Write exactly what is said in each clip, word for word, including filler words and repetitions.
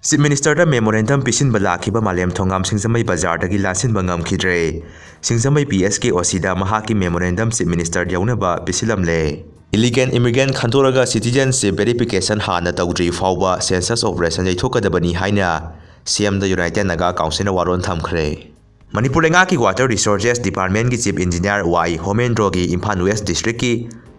Chief Ministerꯗ memorandum ꯄꯤꯁꯤꯟꯕ ꯂꯥꯛꯈꯤꯕ ꯃꯥꯂꯦꯝ ꯊꯣꯉꯥꯝ ꯁꯤꯡꯖꯃꯩ ꯕꯖꯥꯔꯗꯒꯤ ꯂꯥꯟꯁꯤꯟꯕ ꯉꯝꯈꯤꯗ꯭ꯔꯦ꯫ ꯁꯤꯡꯖꯃꯩ P S K O Cꯗ ꯃꯍꯥꯛꯀꯤ memorandum Chief Ministerꯗ ꯌꯧꯅꯕ ꯄꯤꯁꯤꯜꯂꯝꯂꯦ꯫ Illegal immigrant ꯈꯟꯗꯣꯛꯂꯒ citizenship verification ꯍꯥꯟꯅ ꯇꯧꯗ꯭ꯔꯤ ꯐꯥꯎꯕ census operation ꯌꯩꯊꯣꯛꯀꯗꯕꯅꯤ ꯍꯥꯏꯅ CMꯗ United Naga Councilꯅ ꯋꯥꯔꯣꯜ ꯊꯝꯈ꯭ꯔꯦ꯫ ꯃꯅꯤꯄꯨꯔ ꯂꯩꯉꯥꯛꯀꯤ Water Resources Departmentꯀꯤ Chief Engineer Y ꯍꯣꯃꯦꯟꯗ꯭ꯔꯣꯒꯤ Imphal West Districtꯀꯤ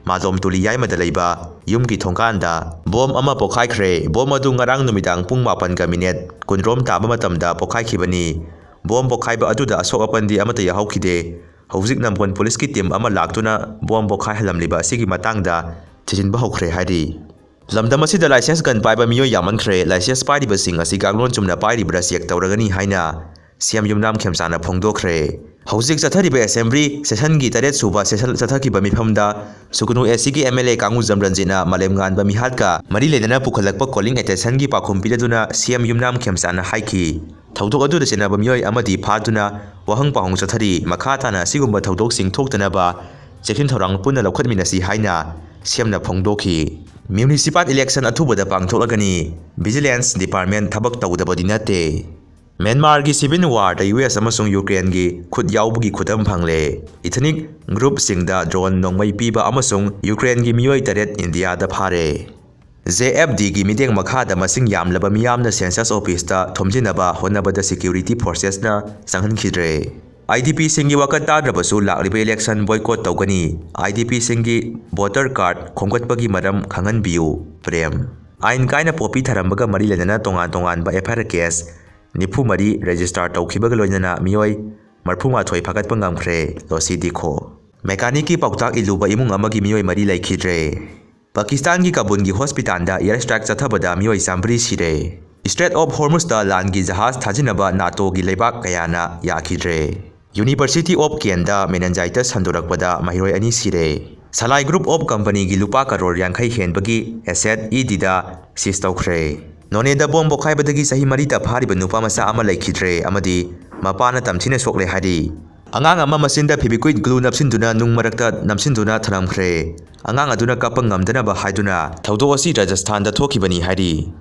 ꯃꯥꯂꯣꯝ ꯇꯨꯂꯤ ꯌꯥꯏꯃꯗ ꯂꯩꯕ ꯌꯨꯝꯒꯤ ꯊꯣꯡꯒꯥꯟꯗ bomb ꯑꯃ ꯄꯣꯈꯥꯏꯈ꯭ꯔꯦ꯫ Bomb ꯑꯗꯨ ꯉꯔꯥꯡ ꯅꯨꯃꯤꯗꯥꯡ ꯄꯨꯡ ꯃꯥꯄꯟꯒ minute ꯀꯨꯟꯔꯣꯝ ꯇꯥꯕ ꯃꯇꯝꯗ ꯄꯣꯈꯥꯏꯈꯤꯕꯅꯤ꯫ Bomb ꯄꯣꯈꯥꯏꯕ ꯑꯗꯨꯗ ꯑꯁꯣꯛ ꯑꯄꯟꯗꯤ ꯑꯃꯠꯇ ꯌꯥꯎꯍꯧꯈꯤꯗꯦ꯫ ꯍꯧꯖꯤꯛ ꯅꯝꯕꯣꯜ ꯄꯨꯂꯤꯁꯀꯤ team ꯑꯃ ꯂꯥꯛꯇꯨꯅ bomb ꯄꯣꯈꯥꯏꯍꯜꯂꯝꯂꯤꯕ ꯑꯁꯤꯒꯤ ꯃꯇꯥꯡꯗ ꯊꯤꯖꯤꯟꯕ ꯍꯧꯈ꯭ꯔꯦ ꯍꯥꯏꯔꯤ꯫ ꯂꯝꯗꯝ ꯑꯁꯤꯗ license gun ꯄꯥꯏꯕ ꯃꯤꯑꯣꯏ ꯌꯥꯝꯃꯟꯈ꯭ꯔꯦ꯫ License ꯄꯥꯏꯔꯤꯕꯁꯤꯡ ꯑꯁꯤ ꯀꯥꯡꯂꯣꯟ ꯆꯨꯝꯅ ꯄꯥꯏꯔꯤꯕ꯭ꯔꯥ check ꯇꯧꯔꯒꯅꯤ ꯍꯥꯏꯅ CM ꯌꯨꯝꯅꯥꯝ ꯈꯦꯝꯆꯥꯅ ꯐꯣꯡꯗꯣꯛꯈ꯭ꯔꯦ꯫ ꯍꯧꯖꯤꯛ ꯆꯠꯊꯔꯤꯕ assembly sessionꯒꯤ ꯇꯔꯦꯠ ꯁꯨꯕ session ꯆꯠꯊꯈꯤꯕ ꯃꯤꯐꯝꯗ ꯁꯨꯒꯅꯨ ACꯒꯤ MLA ꯀꯥꯡꯉꯨꯖꯝ ꯔꯟꯖꯤꯠꯅ ꯃꯥꯂꯦꯝꯉꯥꯟꯕ ꯃꯤꯍꯥꯠꯀ ꯃꯔꯤ ꯂꯩꯅꯅ ꯄꯨꯈꯠꯂꯛꯄ calling attentionꯒꯤ ꯄꯥꯎꯈꯨꯝ ꯄꯤꯔꯗꯨꯅ CM ꯌꯨꯝꯅꯥꯝ ꯈꯦꯝꯆꯥꯅ ꯍꯥꯏꯈꯤ, ꯊꯧꯗꯣꯛ ꯑꯗꯨꯗ ꯆꯦꯟꯅꯕ ꯃꯤꯑꯣꯏ ꯑꯃꯗꯤ ꯐꯥꯗꯨꯅ ꯋꯥꯍꯪ ꯄꯥꯎꯍꯪ ꯆꯠꯊꯔꯤ꯫ ꯃꯈꯥ ꯇꯥꯅ ꯑꯁꯤꯒꯨꯝꯕ ꯊꯧꯗꯣꯛꯁꯤꯡ ꯊꯣꯛꯇꯅꯕ ꯆꯦꯛꯁꯤꯟ ꯊꯧꯔꯥꯡ ꯄꯨꯟꯅ ꯂꯧꯈꯠꯃꯤꯟꯅꯁꯤ ꯍꯥꯏꯅ CMꯅ ꯐꯣꯡꯗꯣꯛꯈꯤ꯫ Municipal election ꯑꯊꯨꯕꯗ ꯄꯥꯡꯊꯣꯛꯂꯒꯅꯤ꯫ Vigilance Department ꯊꯕꯛ ꯇꯧꯗꯕꯗꯤ ꯅꯠꯇꯦ꯫ ꯃ꯭ꯌꯥꯟꯃꯥꯔꯒꯤ civil warꯗ US ꯑꯃꯁꯨꯡ ꯌꯨꯀ꯭ꯔꯦꯟꯒꯤ ꯈꯨꯠ ꯌꯥꯎꯕꯒꯤ ꯈꯨꯗꯝ ꯐꯪꯂꯦ꯫ Ethnic groupꯁꯤꯡꯗ drone ꯅꯣꯡꯃꯩ ꯄꯤꯕ ꯑꯃꯁꯨꯡ ꯌꯨꯀ꯭ꯔꯦꯟꯒꯤ ꯃꯤꯑꯣꯏ ꯇꯔꯦꯠ ꯏꯟꯗꯤꯌꯥꯗ ꯐꯥꯔꯦ꯫ JFDꯒꯤ ꯃꯤꯠꯌꯦꯡ ꯃꯈꯥꯗ ꯃꯁꯤꯡ ꯌꯥꯝꯂꯕ ꯃꯤꯌꯥꯝꯅ census officeꯇ ꯊꯣꯝꯖꯤꯟꯅꯕ ꯍꯣꯠꯅꯕꯗ security forcesꯅ ꯆꯪꯍꯟꯈꯤꯗ꯭ꯔꯦ꯫ IDPꯁꯤꯡꯒꯤ ꯋꯥꯀꯠ ꯇꯥꯗ꯭ꯔꯕꯁꯨ ꯂꯥꯛꯂꯤꯕ election boycott ꯇꯧꯒꯅꯤ꯫ IDPꯁꯤꯡꯒꯤ voter card ꯈꯣꯝꯒꯠꯄꯒꯤ ꯃꯔꯝ ꯈꯪꯍꯟꯕꯤꯌꯨ꯫ ꯄ꯭ꯔꯦꯝ꯫ ꯑꯥꯏꯟ ꯀꯥꯏꯅ poppy ꯊꯥꯔꯝꯕꯒ ꯃꯔꯤ ꯂꯩꯅꯅ ꯇꯣꯉꯥꯟ ꯇꯣꯉꯥꯟꯕ FIR case ꯅꯤꯐꯨ ꯃꯔꯤ register ꯇꯧꯈꯤꯕꯒ ꯂꯣꯏꯅꯅ ꯃꯤꯑꯣꯏ ꯃꯔꯐꯨ ꯃꯥꯊꯣꯏ ꯐꯥꯒꯠꯄ ꯉꯝꯈ꯭ꯔꯦ꯫ ꯂꯣꯁꯤ ꯗꯤꯈꯣ꯫ Mechanicꯀꯤ ꯄꯥꯎꯇꯥꯛ ꯏꯜꯂꯨꯕ ꯏꯃꯨꯡ ꯑꯃꯒꯤ ꯃꯤꯑꯣꯏ ꯃꯔꯤ ꯂꯩꯈꯤꯗ꯭ꯔꯦ꯫ ꯄꯥꯀꯤꯁꯇꯥꯟꯒꯤ ꯀꯥꯕꯨꯜꯒꯤ hospitalꯗ air strike ꯆꯠꯊꯕꯗ ꯃꯤꯑꯣꯏ ꯆꯥꯃꯔꯤ ꯁꯤꯔꯦ꯫ Strait of Hormuzꯇ ꯂꯥꯟꯒꯤ ꯖꯍꯥꯖ ꯊꯥꯖꯤꯟꯅꯕ NATOꯒꯤ ꯂꯩꯕꯥꯛ ꯀꯌꯥꯅ ꯌꯥꯈꯤꯗ꯭ꯔꯦ꯫ University of Kentꯗ meningitis ꯁꯟꯗꯣꯔꯛꯄꯗ ꯃꯍꯩꯔꯣꯏ ꯑꯅꯤ ꯁꯤꯔꯦ꯫ Salai Group of Companyꯒꯤ ꯂꯨꯄꯥ ꯀꯔꯣꯔ ꯌꯥꯡꯈꯩ ꯍꯦꯟꯕꯒꯤ asset EDꯗ seize ꯇꯧꯈ꯭ꯔꯦ꯫ ꯅꯣꯅꯦꯗ bomb ꯄꯣꯈꯥꯏꯕꯗꯒꯤ ꯆꯍꯤ ꯃꯔꯤꯇ ꯐꯥꯔꯤꯕ ꯅꯨꯄꯥ ꯃꯆꯥ ꯑꯃ ꯂꯩꯈꯤꯗ꯭ꯔꯦ ꯑꯃꯗꯤ ꯃꯄꯥꯅ ꯇꯝꯊꯤꯅ ꯁꯣꯛꯂꯦ ꯍꯥꯏꯔꯤ꯫ ꯑꯉꯥꯡ ꯑꯃ ꯃꯆꯤꯟꯗ Fevikwik glue ꯅꯞꯁꯤꯟꯗꯨꯅ ꯅꯨꯡ ꯃꯔꯛꯇ ꯅꯝꯁꯤꯟꯗꯨꯅ ꯊꯅꯝꯈ꯭ꯔꯦ꯫ ꯑꯉꯥꯡ ꯑꯗꯨꯅ ꯀꯞꯄ ꯉꯝꯗꯅꯕ ꯍꯥꯏꯗꯨꯅ ꯊꯧꯗꯣꯛ ꯑꯁꯤ ꯔꯥꯖꯁꯊꯥꯟꯗ ꯊꯣꯛꯈꯤꯕꯅꯤ ꯍꯥꯏꯔꯤ꯫